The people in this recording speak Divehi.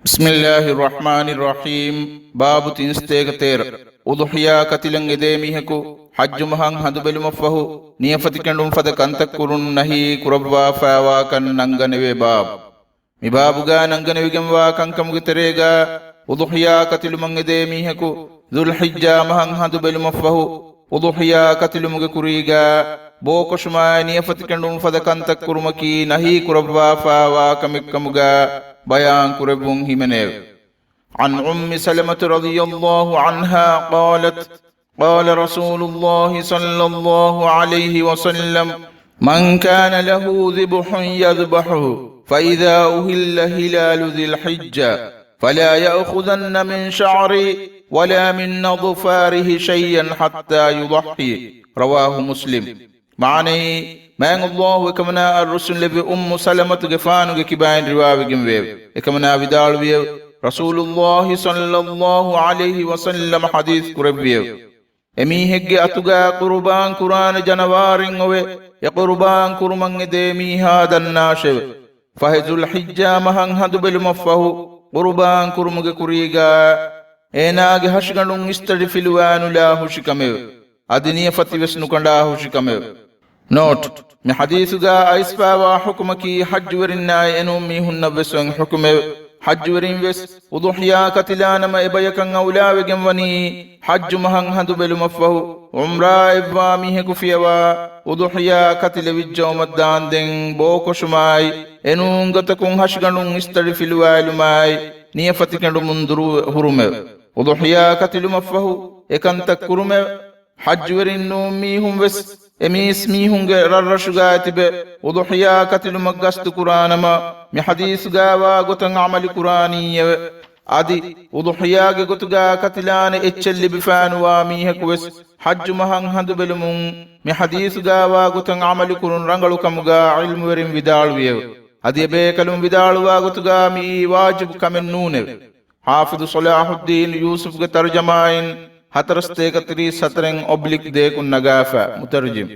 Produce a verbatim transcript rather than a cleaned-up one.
بسم الله الرحمن الرحيم. ބާބު ތިންސަތޭކަ ތޭރަ. އުޟުޙިޔާ ކަތިލަން އެދޭ މީހަކު ޙައްޖު މަހަށް ހަނދުބެލުމަށްފަހު ނިޔަފަތި ކެނޑުން ފަދަ ކަންތައް ކުރުން ނަހީ ކުރައްވާފައިވާކަން ނަންގަނެވޭ ބާބު. މި ބާބުގާ ނަންގަނެވިގެންވާ ކަންކަމުގެ ތެރޭގާ، އުޟުޙިޔާ ކަތިލުމަށް އެދޭ މީހަކު ޛުލްޙިއްޖާ މަހަށް ހަނދުބެލުމަށްފަހު، އުޟުޙިޔާ ކަތިލުމުގެ ކުރީގާ ބޯކޮށުމާއި ނިޔަފަތި ކެނޑުން ފަދަ ކަންތައް ކުރުމަކީ ނަހީ ކުރައްވާފައިވާ ކަމެއްކަމުގާ ބަޔާން ކުރެއްވުން ހިމެނެއެވެ. عن أم سلمة رضي الله عنها قالت، قال رسول الله صلى الله عليه وسلم، من كان له ذبح يذبحه، فإذا أهل هلال ذي الحجة، فلا يأخذن من شعره ولا من أظفاره شيئا حتى يضحي. رواه مسلم. މާނައީ، މާތް ﷲ އެކަމަނާއަށް ރުއްސުންލެއްވި އުއްމު ސަލަމަތުގެފާނުގެ ކިބައިން ރިވާވެގެންވެއެވެ. އެކަމަނާ ވިދާޅުވިއެވެ. ރަސޫލުﷲ ޞައްލަﷲ ޢަލައިހި ވަސައްލަމަ ޙަދީޘް ކުރެއްވިއެވެ. އެމީހެއްގެ އަތުގާ ޤުރުބާން ކުރާނެ ޖަނަވާރެއް އޮވެ، އެ ޤުރުބާން ކުރުމަށް އެދޭ މީހާ ދަންނާށެވެ. ފަހެ ޛުލްޙިއްޖާ މަހަށް ހަނދުބެލުމަށްފަހު، ޤުރުބާން ކުރުމުގެ ކުރީގާ އޭނާގެ ހަށިގަނޑުން އިސްތަށި ފިލުވާނުލާ ހުށިކަމެވެ. އަދި ނިޔަފަތިވެސް ނުކަނޑާ ހުށިކަމެވެ. ނޯޓް، މި ޙަދީޘުގާ އައިސްފައިވާ ޙުކުމަކީ ޙައްޖުވެރިންނާއި އެނޫން މީހުންނަށްވެސް އޮތް ޙުކުމެވެ. ޙައްޖުވެރިންވެސް އުޟުޙިޔާ ކަތިލާނަމަ އެބަޔަކަށް އައުލާވެގެންވަނީ، ޙައްޖު މަހަށް ހަނދުބެލުމަށްފަހު ޢުމްރާ އެއްވާ މީހަކު ފިޔަވާ އުޟުޙިޔާ ކަތިލެއް ވިއްޖައުމަށް ދާންދެން ބޯކޮށުމާއި، އެނޫން ގޮތަކުން ހަށިގަނޑުން އިސްތަށި ފިލުވާލުމާއި، ނިޔަފަތި ކެނޑުމުން ދުރު ހުރުމެވެ. އުޟުޙިޔާ ކަތިލުމަށްފަހު އެކަންތައް ކުރުމެވެ. ޙައްޖުވެރިން ނޫން މީހުން ވެސް އެ މީސް މީހުންގެ ރަށްރަށުގާ ތިބެ އުޟުޙިޔާ ކަތިލުމަށް ގަސްތު ކުރާނަމަ، މި ޙަދީޘުގާވާ ގޮތަށް ޢަމަލު ކުރާނީއެވެ. އަދި އުޟުޙިޔާގެ ގޮތުގާ ކަތިލާނެ އެއްޗެއް ލިބިފާނުވާ މީހަކު ވެސް ޙައްޖު މަހަށް ހަނދުބެލުމުން މި ޙަދީޘުގާވާ ގޮތަށް ޢަމަލު ކުރުން ރަނގަޅު ކަމުގާ ޢިލްމުވެރިން ވިދާޅުވިއެވެ. އަދި އެބޭކަލުން ވިދާޅުވާ ގޮތުގާ މިއީ ވާޖިބު ކަމެއް ނޫނެވެ. ޙާފިޡު ޞަލާޙުއްދީން ޔޫސުފްގެ ތަރުޖަމާއިން ހަތަރުސަތޭކަ ތިރީސް ހަތަރެއް އޮބްލިކް ދޭކުން ނަގާފަ. މުތަރުޖިމް.